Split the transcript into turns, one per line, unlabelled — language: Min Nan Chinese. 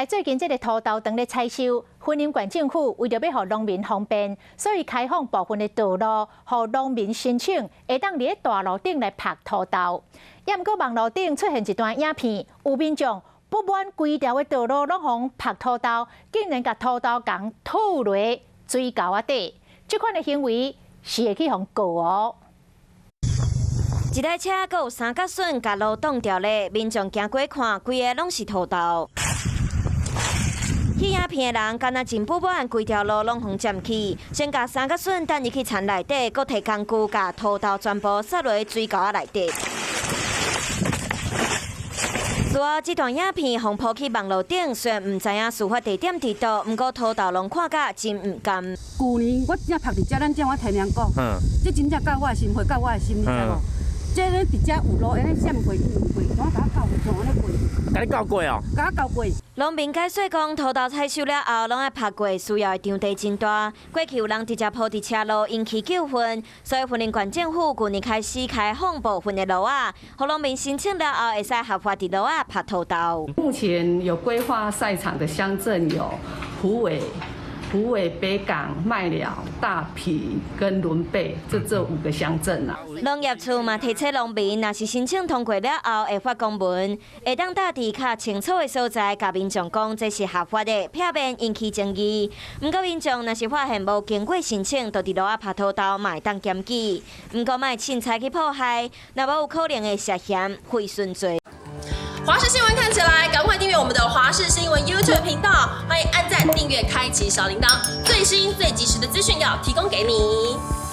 來最近這个土豆當咧採收，雲林縣政府為著欲予農民方便，所以開放部分的道路，予農民申請會當佇咧大路頂來曝土豆。也毋過網路頂出現一段影片，有民眾不滿規條的道路攏予曝土豆，竟然共土豆墘吐落水溝仔底，這款的行為是會去予告哦。
一台車閣有三角筍共路擋牢咧，民眾行過看，規个攏是土豆。彼影片的人敢若真不滿，規條路攏予佔去，先共三角筍擲入去田內底，閣提工具共土豆全部撒落水溝仔內底。事後這段影片予 po 去網路頂，雖然毋知影事發地點佇佗，毋過土豆攏看甲真毋甘。
舊年我才曝佇遮，咱這我提名講，這真正佮我的心血，佮我的心，你知無？這咧佇遮有路，按呢閃過，伊毋過，怎共我溝過，像按呢過。
共你溝過哦？
共我溝過。
農民解說講，土豆採收了後，攏愛曝過，需要的場地真大。過去有人直接鋪佇車路，引起糾紛，所以雲林縣政府舊年開始開放部分的路仔，予農民申請了後，會使合法佇路仔曝土豆。
目前有規劃曬場的鄉鎮有虎尾、虎尾、北港、麥寮、大埤跟崙背，這五個鄉鎮啊。
農業處嘛提醒農民，若是申請通過了後，會發公文，會當搭佇較清楚的所在，共民眾講這是合法的，避免引起爭議。毋過民眾若是發現無經過申請，就佇路仔曝土豆，嘛會當檢舉。毋過莫凊彩去破壞，若無有可能會涉嫌毀損罪。
華視新聞看起來，趕快訂閱我們的華視新聞 YouTube 頻道，歡迎按讚、訂閱、開啟小鈴鐺，最新最及時的資訊要提供給你。